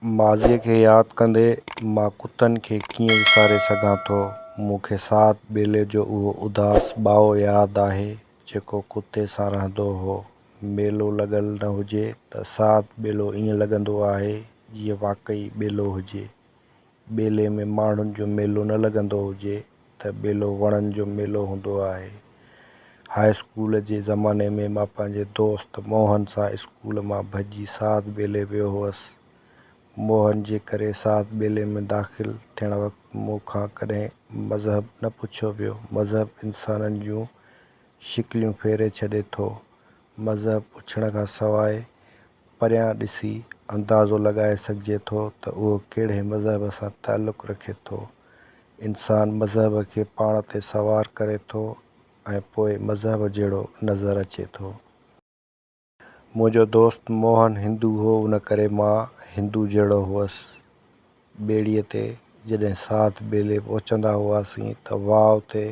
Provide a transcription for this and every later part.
ماضيء کي ياد ڪندي مان ڪتن کي ڪيئن وساري سگهان ٿو؟ مون کي ساڌ ٻيلي جو اهو اداس ٻائو ياد آهي، جيڪو ڪتي سان رهندو هو. ميلو لڳل نه هجي ته ساڌ ٻيلو ائين لڳندو آهي، جيئن واقعي ٻيلو هجي. ٻيلي ۾ ماڻهن جو ميلو نه لڳندو هجي ته ٻيلو وڻن جو ميلو هوندو آهي. هاء اسڪول جي زماني ۾ مان پنهنجي دوست موهن سان اسڪول مان ڀڄي ساڌ ٻيلي ويو هئس. موهن جي ڪري ساڌ ٻيلي ۾ داخل ٿيڻ وقت مون کان ڪڏهن مذهب نه پڇيو ويو. مذهب انسانن جون شڪليون ڦيري ڇڏي ٿو. مذهب پڇڻ کان سواء پريان ڏسي اندازو لڳائي سگهجي ٿو ته اهو ڪهڙي مذهب سان تعلق رکي ٿو. انسان مذهب کي پاڻ تي سوار ڪري ٿو ۽ پوء مذهب جهڙو نظر اچي ٿو. منهنجو دوست موهن هندو هو ان ڪري مان هندو جهڙو هئس. ٻيڙيء تي جڏهن ساڌ ٻيلي پهچندا هئاسين ته واء تي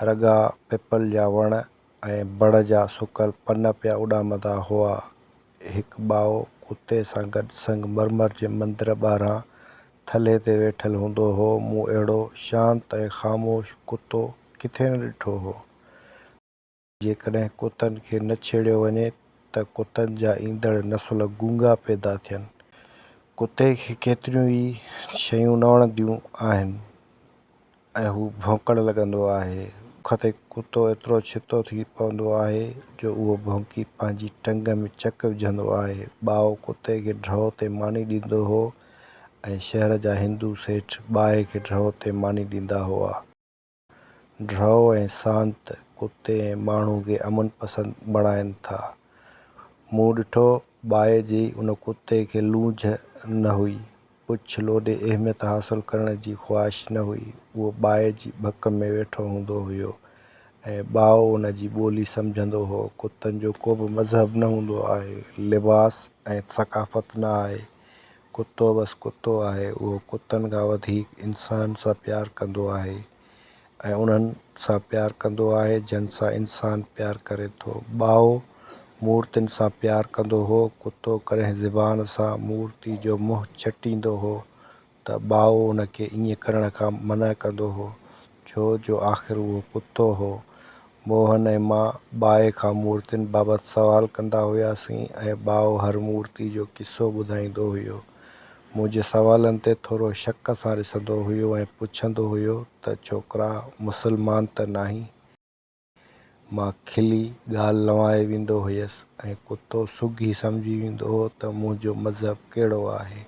رڳا پپل جا وڻ ۽ بڙ جا سڪل پن پيا اڏامندا هئا. هڪ ٻائو ڪتي سان گڏ سنگ مرمر جي مندر ٻاهران ٿلهي تي ويٺل هوندو هو. مون اهڙو شانت ۽ خاموش ڪتو ڪٿي نه ڏٺو هو. جيڪڏهن ڪتن کي نه ڇيڙيو وڃي ته ڪتن جا ايندڙ نسل گونگا پيدا ٿين. ڪتي کي ڪيتريون ئي شيون نه وڻنديون آهن. ۽ هو ڀونڪڻ لڳندو آهي. بک تي ڪتو ايترو ڇتو ٿي پوندو آهي جو اهو ڀونڪي پنهنجي ٽنگ ۾ چڪ وجهندو آهي. ٻائو ڪتي کي ڍؤ تي ماني ڏيندو هو ۽ شهر جا هندو سيٺ ٻائي کي ڍؤ تي ماني ڏيندا هئا. ڍؤ ۽ سانت ڪتي ۽ ماڻهو کي امن پسند بڻائين ٿا. مون ڏٺو ٻائي جي ان ڪتي کي لونجهه نه هئي. پڇ لوڏي اهميت حاصل ڪرڻ جي خواهش نه هئي. اهو ٻائي جي ٻڪ ۾ ويٺو هوندو هيو ۽ ٻائو ان جي ٻولي سمجهندو هو. ڪتن جو ڪو به مذهب نه هوندو آهي، لباس ۽ ثقافت نه آهي. ڪتو بس ڪتو آهي. اهو ڪتن کان وڌيڪ انسان سان پيار ڪندو آهي ۽ انهن سان پيار ڪندو آهي جن سان انسان پيار ڪري ٿو. ٻائو مورتين سان پيار ڪندو هو. ڪتو ڪڏهن زبان سان مورتي جو منهن چٽيندو هو ته ٻائو ان کي ائين ڪرڻ کان منع ڪندو هو، ڇو جو آخر اهو ڪتو هو. موهن ۽ مان ٻائي کان مورتين بابت سوال ڪندا هياسين ۽ ٻائو هر مورتي جو قصو ٻڌائيندو هيو. منهنجي سوالن تي ٿورو شڪ سان ڏسندو هيو ۽ پڇندو هيو ته ڇوڪرا مسلمان ته ناهين؟ مان کلي ڳالهه لنوائي ويندو هيس ۽ ڪتو سگهي سمجهي ويندو هو ته منهنجو مذهب ڪهڙو آهي.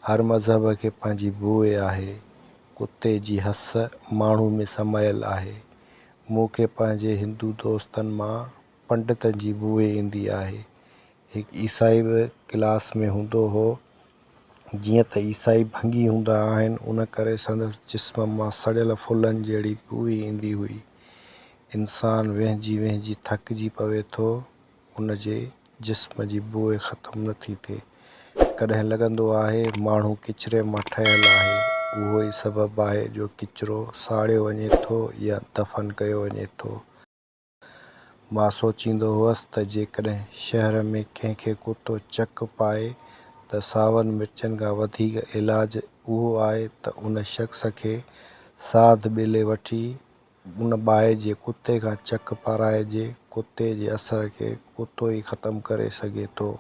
هر مذهب کي پنهنجي بوء آهي. ڪتي جي حس ماڻهو ۾ سمايل آهي. مون کي پنهنجي هندو دوستن مان پنڊتن جي بوء ايندي آهي. هڪ عيسائي به ڪلاس ۾ هوندو هو. جيئن ته عيسائي ڀنگي هوندا آهن، ان ڪري سندس جسم مان سڙيل ڦلن جهڙي بوء ايندي هئي. انسان وهنجي وهنجي ٿڪجي پوي ٿو، ان جي جسم جي بوء ختم نه ٿي ٿئي. ڪڏهن لڳندو آهي، ماڻهو ڪچري مان ٺهيل آهي. اهو ئي سبب آهي جو ڪچرو ساڙيو وڃي ٿو يا دفن ڪيو وڃي ٿو. مان سوچيندو هئس ته جيڪڏهن شهر ۾ ڪنهن کي ڪتو چڪ پائي ته ساون مرچن کان وڌيڪ علاج اهو آهي ته ان شخص کي ساڌ ٻيلي وٺي ان ٻائي جي ڪتي کان چڪ پارائجي، ڪتي جي اثر کي ڪتو ئي ختم ڪري سگهي ٿو.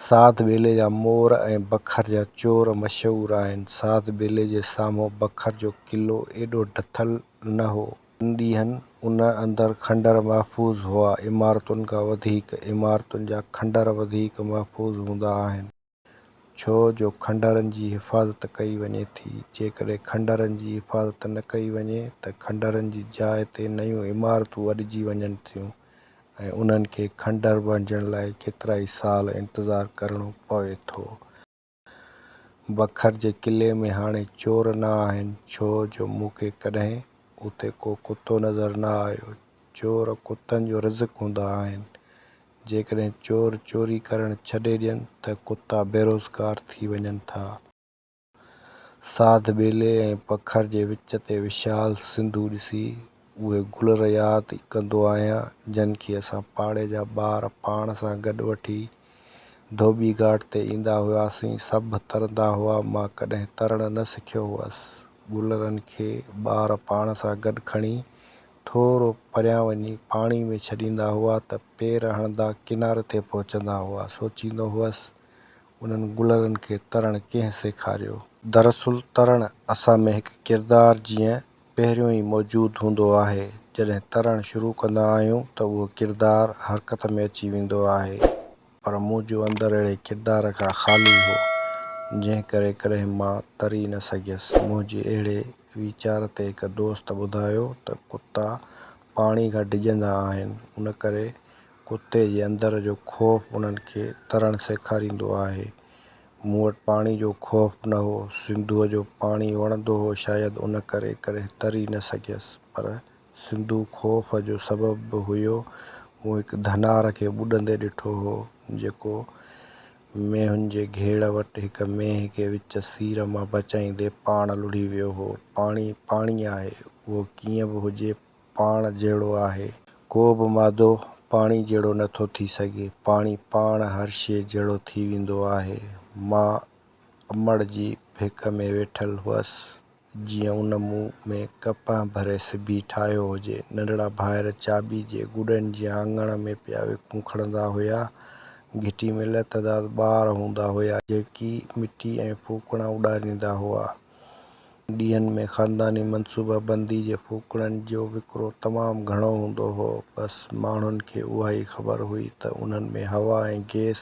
ساڌ ٻيلي جا مور ۽ بکر جا چور مشهور آهن. ساڌ ٻيلي جي سامهون بکر جو قلعو ايڏو ڊٿل نه هو. تن ڏينهن ان اندر کنڊر محفوظ هئا. عمارتن کان وڌيڪ عمارتن جا کنڊر وڌيڪ محفوظ هوندا آهن. ڇو جو کنڊرن جي حفاظت ڪئي وڃي ٿي. جيڪڏهن کنڊرن جي حفاظت نه ڪئي وڃي ته کنڊرن جي جاء تي نيون عمارتون اڏجي وڃن ٿيون ۽ انهن کي کنڊر بڻجڻ لاء ڪيترائي سال انتظار ڪرڻو پوي ٿو. بکر جي قلعي ۾ هاڻي چور نه آهن، ڇو جو مون کي ڪڏهن اتي ڪو ڪتو نظر نه آيو. چور ڪتن جو رزق هوندا آهن. جيڪڏهن چور چوري ڪرڻ ڇڏي ڏين ته ڪتا بيروزگار ٿي وڃن ٿا. ساڌ ٻيلي ۽ پکر جي وچ تي وشال سنڌو ڏسي اهي گلر ياد ڪندو آهيان، جن کي اسان پاڙي جا ٻار پاڻ سان گڏ وٺي ڌوٻي گهاٽ تي ايندا هئاسين. سڀ ترندا هئا. مان ڪڏهن ترڻ نه سکيو هئس. گلرن کي ٻار پاڻ سان گڏ کڻي ٿورو پريان وڃي پاڻي ۾ ڇڏيندا هئا ته پير هڻندا ڪناري تي پهچندا هئا. سوچيندو هئس انهن گلرن کي ترڻ ڪنهن سيکاريو؟ دراصل ترڻ اسان ۾ هڪ ڪردار جيئن پهريون ئي موجود هوندو آهي. جڏهن ترڻ شروع ڪندا آهيون ته اهو ڪردار حرڪت ۾ اچي ويندو آهي. پر منهنجو اندر اهڙي ڪردار کان خالي هو، جنهن ڪري ڪڏهن مان تري نه سگهيس. منهنجي اهڙي ويچار تي هڪ دوست ٻڌايو ته ڪتا پاڻي کان ڊڄندا آهن، ان ڪري ڪتي جي اندر جو خوف انهن کي ترڻ سيکاريندو آهي. مون وٽ پاڻي جو خوف نه هو، سنڌوء جو پاڻي وڻندو هو، شايد ان ڪري ڪڏهن تري نه سگهيس، پر سنڌو خوف جو سبب به هيو. مون هڪ ڌنار کي ٻڏندي ڏٺو هو، جيڪو مينهن جي گهيڙ وٽ هڪ مينهن کي وچ سير مان بچائيندي پاڻ لڙهي ويو هو. پاڻي، پاڻي آهي. اهو ڪيئن به هجي پاڻ جهڙو آهي. ڪو به مادو پاڻي جهڙو نه ٿو ٿي سگهي. پاڻي پاڻ هر شيء جهڙو ٿي ويندو آهي. مان امڙ جي ڀيڪ ۾ ويٺل هئس. جيئن ان مون ۾ ڪپهه ڀري سبي ٺاهيو هجي. ننڍڙا ڀائر چاٻي جي گڏن جيان اڱڻ ۾ پيا وکون کڻندا هيا. گهٽي ۾ لاتعداد ٻار هوندا هيا، جيڪي مٽي ۽ ڦوڪڻا اڏاريندا هئا. ڏينهن ۾ خانداني منصوبه بندي جي ڦوڪڻن جو وڪرو تمام گهڻو هوندو هو. بس ماڻهن کي اها ئي خبر هئي ته انهن ۾ هوا ۽ گئس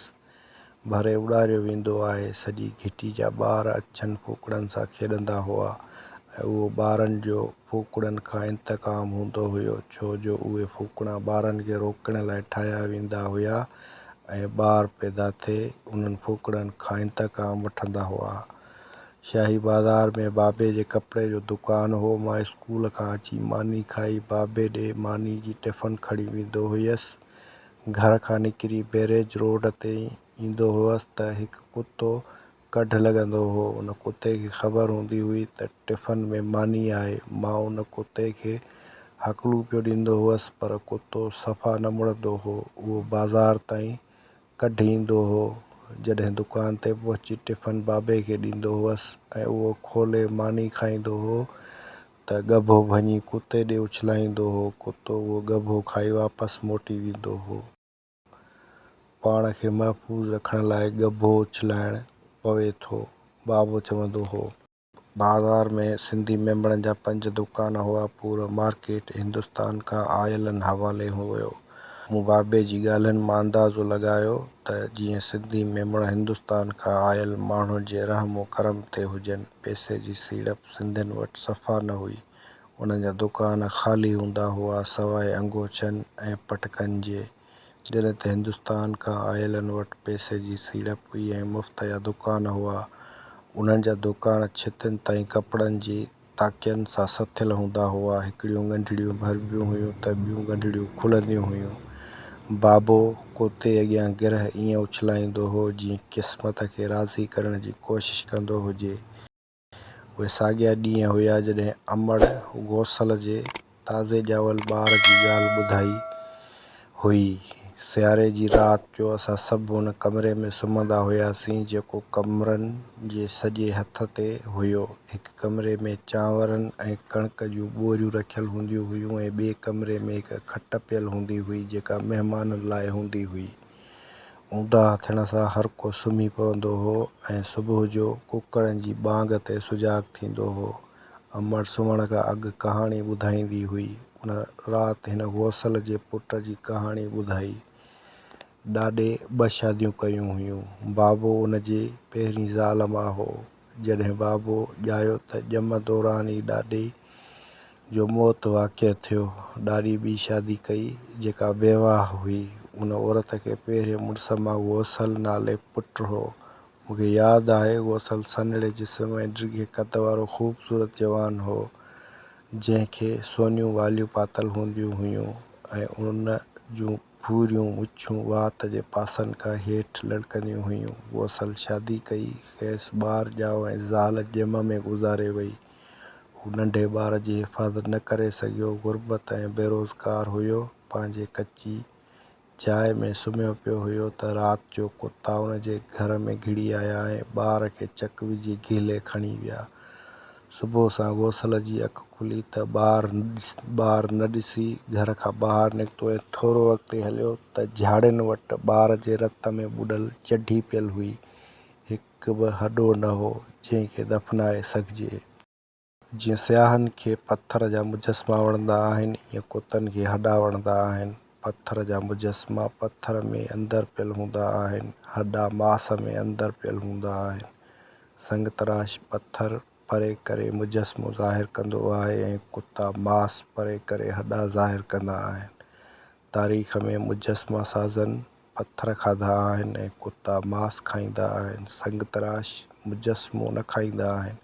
ڀري اڏاريو ويندو آهي. سڄي گهٽي جا ٻار اڇن ڦوڪڻن سان کيڏندا هئا ۽ اهو ٻارن جو ڦوڪڻن کان انتقام هوندو هيو، ڇو جو اهي ڦوڪڻا ٻارن کي روڪڻ لاء ٺاهيا ويندا هيا ۽ ٻار پيدا ٿي انهن ڦوڪڻن کان انتقام وٺندا هئا. شاهي بازار ۾ بابي جي ڪپڙي جو دڪان هو. مان اسڪول کان اچي ماني کائي بابي ڏي ماني جي ٽفن کڻي ويندو هيس. گهر کان نڪري بئريج روڊ تي ايندو هئس ته هڪ ڪتو ڪڍ لڳندو هو. ان ڪتي کي خبر هوندي هئي ته ٽفن ۾ ماني آهي. مان ان ڪتي کي هڪلون پيو ڏيندو هئس پر ڪتو صفا نه مڙندو هو. اهو بازار تائين ڪڍ ايندو هو. جڏهن دڪان تي پهچي ٽفن بابي کي ڏيندو هئس ۽ اهو کولي ماني کائيندو هو ته ڳڀو ڀڃي ڪتي ڏي اڇلائيندو هو. ڪتو اهو ڳڀو کائي واپس موٽي ويندو هو. پاڻ کي محفوظ رکڻ لاء ڳڀو اڇلائڻ پوي ٿو، بابو چوندو هو. بازار ۾ سنڌي ميمڻن جا پنج دڪان هئا. پورو مارڪيٽ هندستان کان آيلن حوالي هيو. مون بابي جي ڳالهين مان اندازو لڳايو ته جيئن سنڌي ميمڻ هندستان کان آيل ماڻهن جي رحم و ڪرم تي هجن. پئسي جي سيڙپ سنڌين وٽ صفا نه هئي. انهن جا دڪان خالي هوندا هئا، سواء انگوڇن ۽ پٽڪن جي. جڏهن ته هندستان کان آيلن وٽ پئسي جي سيڙپ هئي ۽ مفت جا دڪان هئا. انهن جا دڪان ڇتين تائين ڪپڙن جي تاڪين سان سٿيل هوندا هئا. هڪڙيون ڳنڍڙيون ڀربيون هيون ته ٻيون ڳنڍڙيون کلنديون هيون. بابو ڪتي اڳيان گرهه ائين اڇلائيندو هو، جيئن قسمت کي راضي ڪرڻ جي ڪوشش ڪندو هجي. اهي ساڳيا ڏينهن هيا جڏهن امڙ غوثل جي تازي ڄاول ٻار جي ڳالهه ٻڌائي هئي. سياري جي رات جو اسان سڀ ان ڪمري ۾ سمهندا هياسين جيڪو ڪمرن جي سڄي هٿ تي هيو. هڪ ڪمري ۾ چانورن ۽ ڪڻڪ جون ٻوريون رکيل هونديون هيون ۽ ٻئي ڪمري ۾ هڪ کٽ پيل هوندي هئي جيڪا مهمانن لاء هوندي هئي. اونداهه ٿيڻ سان هر ڪو سمهي پوندو هو ۽ صبح جو ڪڪڙن جي ٻانگ تي سجاڳ ٿيندو هو. امڙ سمهڻ کان اڳ ڪهاڻي ٻڌائيندي هئي. ان رات هن غوثل جي پٽ جي ڪهاڻي ٻڌائي. ڏاڏي ٻه شاديون ڪيون هيون. بابو ان جي پهرين زال مان هو. جڏهن بابو ڄايو ته ڄم دوران ئي ڏاڏي جو موت واقع ٿيو. ڏاڏي ٻي شادي ڪئي، جيڪا بيواهه هئي. ان عورت کي پهرين مڙس مان غوثل نالي پٽ هو. مون کي ياد آهي، غوثل سنهڙي جسم ۽ ڊگهي قد وارو خوبصورت جوان هو، جنهن کي سونيون واليون پاتل هونديون هيون ۽ ان جون ڀوريون مڇون وات جي پاسن کان هيٺ لڙڪنديون هيون. غوثل شادي ڪئي، کيس ٻار ڄائو ۽ زال ڄم ۾ گذاري وئي. هو ننڍي ٻار جي حفاظت نه ڪري سگهيو. غربت ۽ بيروزگار هيو. پنهنجي ڪچي جاء ۾ سمهيو پيو هيو ته رات جو ڪتا ان جي گهر ۾ گهڙي آيا ۽ ٻار کي چڪ وجهي گهلي کڻي ويا. صبح سان غوثل جي اک کلي ته ٻار نه ڏسي گهر کان ٻاهر نڪتو ۽ ٿورو اڳتي هليو ته جهاڙين وٽ ٻار جي رت ۾ ٻڏل چڍي پيل هئي. هڪ به هڏو نه هو، جنهن کي دفنائي سگهجي. جيئن سياحن کي پٿر جا مجسما وڻندا آهن، ايئن ڪتن کي هڏا وڻندا آهن. پٿر جا مجسما پٿر ۾ اندر پيل هوندا آهن، هڏا ماس ۾ اندر پيل هوندا آهن. سنگتراش پٿر پري ڪري مجسمو ظاهر ڪندو آهي ۽ ڪتا ماس پري ڪري هڏا ظاهر ڪندا آهن. تاريخ ۾ مجسما سازن پٿر کاڌا آهن ۽ ڪتا ماس کائيندا آهن. سنگتراش مجسمو نه کائيندا آهن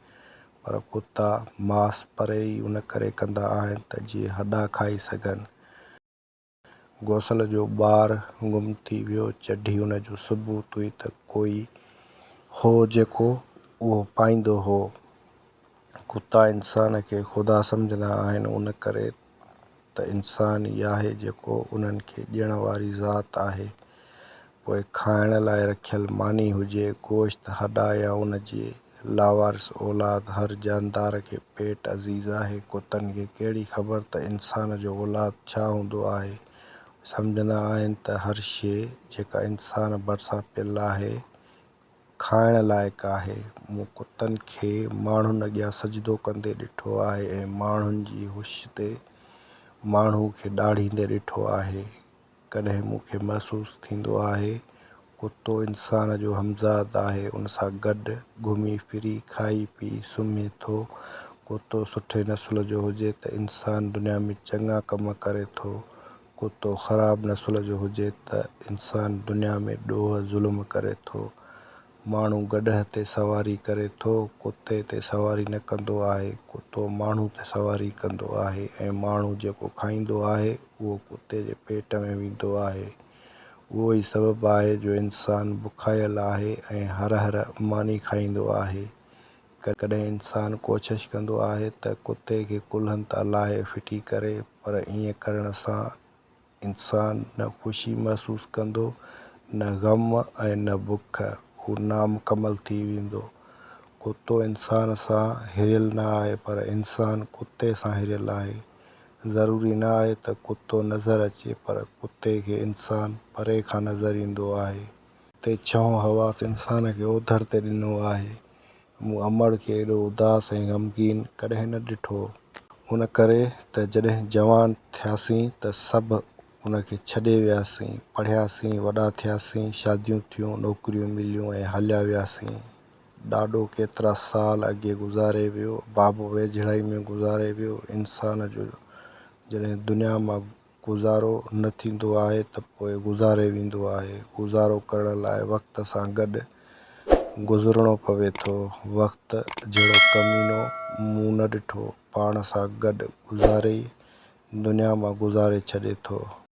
پر ڪتا ماس پري ئي ان ڪري ڪندا آهن ته جيئن هڏا کائي سگهن. غوثل جو ٻار گم ٿي ويو. چڍي ان جو ثبوت هئي ته ڪوئي هو جيڪو اهو پائيندو هو. ڪتا انسان کي خدا سمجهندا آهن ان ڪري ته انسان ئي آهي جيڪو انهن کي ڏيڻ واري ذات آهي، پوء کائڻ لاء رکيل ماني هجي، گوشت، هڏا يا ان جي لاوارث اولاد، هر جاندار کي پيٽ عزيز آهي، ڪتن کي ڪهڙي خبر ته انسان جو اولاد ڇا هوندو آهي، سمجهندا آهن ته هر شيء جيڪا انسان ڀرسان پيل آهي، کائڻ لائق آهي. مون ڪتن کي ماڻهن اڳيان سجدو ڪندي ڏٺو آهي ۽ ماڻهن جي هوش تي ماڻهو کي ڏاڙهيندي ڏٺو آهي. ڪڏهن مون کي محسوس ٿيندو آهي ڪتو انسان جو همزاد آهي ان سان گڏ گهمي ڦري کائي پي سمهي ٿو. ڪتو سٺي نسل جو هجي ته انسان دنيا ۾ چڱا ڪم ڪري ٿو. ڪتو خراب نسل جو هجي ته انسان دنيا ۾ ڏوهه ظلم ڪري ٿو. ماڻهو گڏهه تي سواري ڪري ٿو، ڪتي تي سواري نه ڪندو آهي. ڪتو ماڻهو تي سواري ڪندو آهي ۽ ماڻهو جيڪو کائيندو آهي، اهو ڪتي جي پيٽ ۾ ويندو آهي. اهو ئي سبب آهي جو انسان بکايل آهي ۽ هر هر ماني کائيندو آهي. ڪڏهن انسان ڪوشش ڪندو آهي ته ڪتي کي ڪلهن تان لاهي ڦٽي ڪري پر ائين ڪرڻ سان انسان نه خوشي محسوس ڪندو نه غم ۽ نه بک، هو نامڪمل ٿي ويندو. ڪتو انسان سان هريل نه آهي پر انسان ڪتي سان هريل آهي. ضروري نه آهي ته ڪتو نظر اچي پر ڪتي کي انسان پري کان نظر ايندو آهي. تي ڇهون حواس انسان کي اوڌر تي ڏنو آهي. مون امڙ کي ايڏو اداس ۽ غمگين ڪڏهن نه ڏٺو. ان ڪري ته جڏهن جوان ٿياسين ته سڀ ان کي ڇڏي وياسين. پڙهياسين، وڏا ٿياسين، شاديون ٿيون، نوڪريون مليون ۽ هليا وياسين. ڏاڏو ڪيترا سال اڳي گذاري ويو، بابو ويجهڙائي ۾ گذاري ويو. انسان جو جڏهن دنيا مان گذارو نه ٿيندو آهي ته پوء گذاري ويندو آهي. گذارو ڪرڻ لاء وقت سان گڏ گذرڻو پوي ٿو. وقت جهڙو ڪمينو مون نه ڏٺو. پاڻ سان گڏ گذاري ئي دنيا مان گذاري ڇڏي ٿو.